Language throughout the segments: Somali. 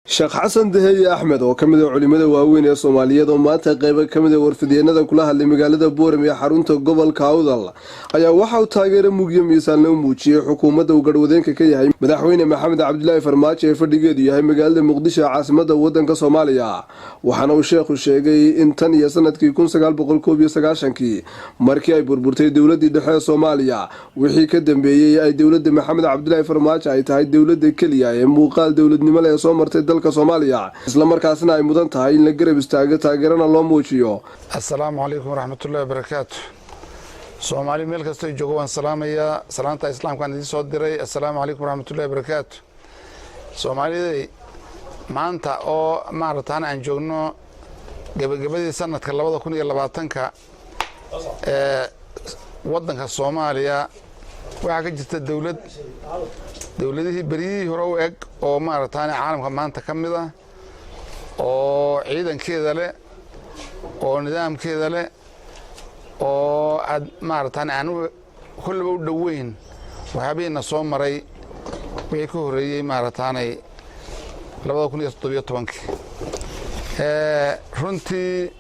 Sheekh Xasan Deheye Axmed, oo ka mid ah culimada waaweyn ee Soomaaliyeed, oo maanta qeybo ka mid ah warfidyeennada kula hadlay magaalada Boorame ee xarunta gobolka Awdal, ayaa waxa uu taageero mugyo miisaanla u muujiyey xukuumadda uu garhwadeenka ka yahay Madaxweyne Maxamed Cabdilaahi Farmaajo ee fadhigeedu yahay magaalada Muqdisho ee caasimada waddanka Soomaaliya. Waxaana uu sheekhu sheegay in tan iyo sanadkii 1991-kii, markii ay burburtay dowladii dhexe ee Soomaaliya, wixii ka dambeeyey ay dowladda Maxamed Cabdilaahi Farmaajo ay tahay dowladda keliya ee muuqaal dowladnimo leh ee soo martay dalka Soomaaliya, islamarkaasna ay mudan tahay in la garab istaago, taageerana loo muujiyo. Assalaamu calaykum waraxmatullahi wabarakaatu. Soomaali meel kastoo joogo waan salaamayaa. Salaanta Islaamkaan idiin soo diray. Assalaamu calaykum waraxmatullahi wabarakaatu. Soomaaliday, maanta oo maaragtaan aan joogno gebagabadii sanadka 2020-ka ee waddanka Soomaaliya, waxaa ka jirta dowlad dowladihii beryihii hore u eg oo maaragtaan caalamka maanta ka mid ah, oo ciidankeeda leh, oo nidaamkeeda leh, oo aad maaragtaan aan kollaba u dhoweyn waxyaabihiina soo maray wixii ka horreeyey maaragtaanay 2017-kii. Runtii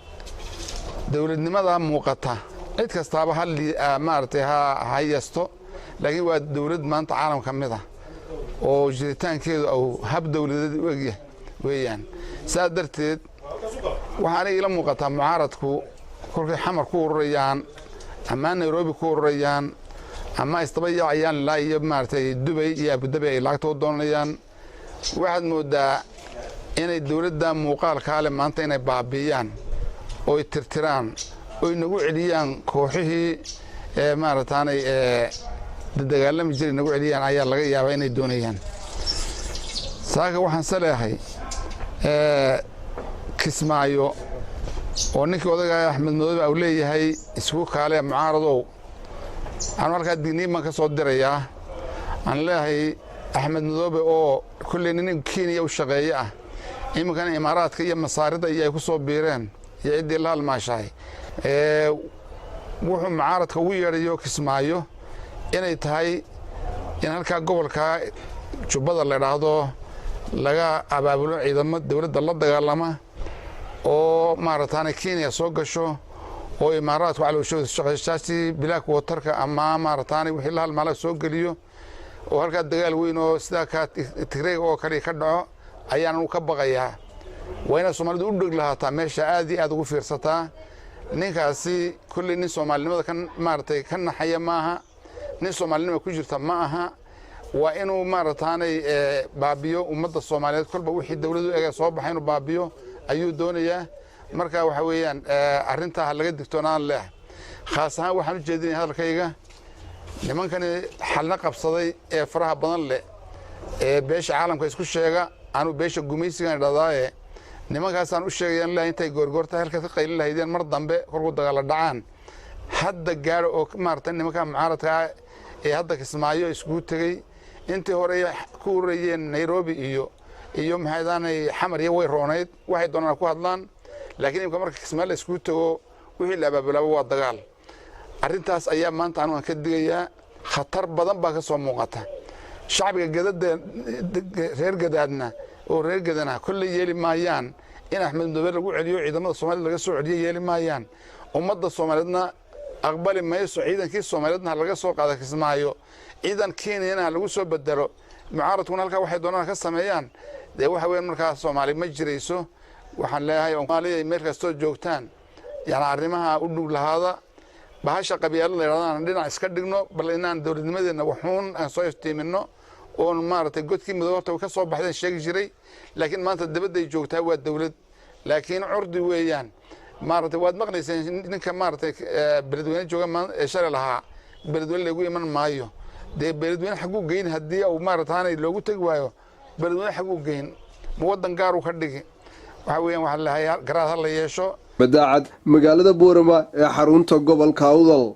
dowladnimada muuqata cid kastaaba ha maaragtay ha yesto, laakiin waa dowlad maanta caalam ka mid ah oo jiritaankeedu au hab dowladeed u egyahay weeyaan. Saas darteed waxaana iila muuqataa mucaaradku kolkay Xamar ku ururayaan ama Nairobi ku ururayaan ama isdaba yaacayaan ilaa iyo maaragtay Dubay iyo Abudabi ay lacagta u doonayaan, waxaad moodaa inay dowladda muuqaalkaa leh maanta inay baabi'iyaan oy tirtiraan oy nagu celiyaan kooxihii maaragtaanay dagaalami jiray nagu celiyaan ayaa laga yaabaa inay doonayaan. Saaka waxaan se leehay Kismaayo oo ninkii odaga Axmed Madoobe au leeyahay isugu kaale mucaaradow, anu halkaa digniin baan ka soo dirayaa. Aan leeyahay Axmed Madoobe oo kolley nin Kenya u shaqeeye ah, iminkana Imaaraadka iyo Masaarida iyo ay ku soo biireen iyo ciddii la halmaashahay, wuxuu mucaaradka ugu yeedhayo Kismaayo inay tahay in halkaa gobolka Jubbada la idhaahdo laga abaabulo ciidamo dowladda la dagaalama oo maaragtaana Kenya soo gasho oo Imaaraadku calooshooda shaqaystaasi black waterka ama maaragtaana wixii la halmaala soo geliyo oo halkaa dagaal weyn oo sidaa kaa Tigreega oo kale ka dhaco ayaanan ka baqayaa. Waa inaad Soomaalidu u dheg lahaataa, meesha aad iyo aad ugu fiirsataa. Ninkaasi kolley nin Soomaalinimada ka maaragtay ka naxaya maaha, nin Soomaalinima ku jirta ma aha. Waa inuu maaragtaanay baabiyo ummadda Soomaaliyeed. Kolba wixii dowladu ega soo baxay inuu baabiyo ayuu doonayaa. Marka waxa weeyaan arrintaa ha laga digtoonaan leh. Khaas ahaan waxaan u jeedinaya hadalkayga nimankani xalna qabsaday ee faraha badan leh ee beesha caalamka isku sheega. Anuu beesha gumaysigan idhahdaaye, nimankaasaan u sheegayaan leh intay goorgoorta halkaad ka qaylin lahaydeen mar dambe kolkuu dagaalla dhacaan, hadda gaadho oo maarata nimanka mucaaradka ah ee hadda Kismaayo iskugu tegey. Intii hore ku ururayeen Nairobi iyo maxaydaanay Xamar iyo way roonayd, waxay doonaan ku hadlaan, laakiin imika marka Kismaayo la iskugu tego, wixii la abaabulaaba waa dagaal. Arrintaas ayaa maanta anu aan ka digayaa. Khatar badan baa ka soo muuqata. Shacbiga Gadada, reer Gadaadna oo reer Gadana kolley yeeli maayaan in Axmed Madoobe lagu celiyo ciidamada Soomaalida laga soo celiyo, yeeli maayaan. Ummadda Soomaaliyeedna aqbali mayso. Ciidankii Soomaaliyeedna ha laga soo qaada Kismaayo, ciidan Kenyana ha lagu soo bedelo. Mucaaradkuna halkaa waxay doonaan ka sameeyaan. Dee waxa weyan markaa Soomaali ma jirayso. Waxaan leeyahay Soomaaliya meel kastoo joogtaan, yani arrimaha u dhug lahaada. Bahasha qabyaalada la yidhahdaan dhinac iska dhigno, bal inaan dowladnimadeenna waxuun aan soo iftiiminno oon maaragtay godkii madow horta ka soo baxdeen sheegi jiray, laakiin maanta dibadday joogtaa. Waa dowlad laakiin curdi weeyaan. Maaragtay waad maqlayseen ninka maaragtay Beledweyne jooga shalay lahaa Beledweyne lagu iman maayo. Dee Beledweyne xagguu geyn haddii uu maaragtaanay loogu tegi waayo? Beledweyne xagguu geyn? Ma waddan gaaruu ka dhigi? Waxa weeyaan waxaa leeyahay garaad ha la yeesho. Badaacad, magaalada Boorama ee xarunta gobolka Awdal.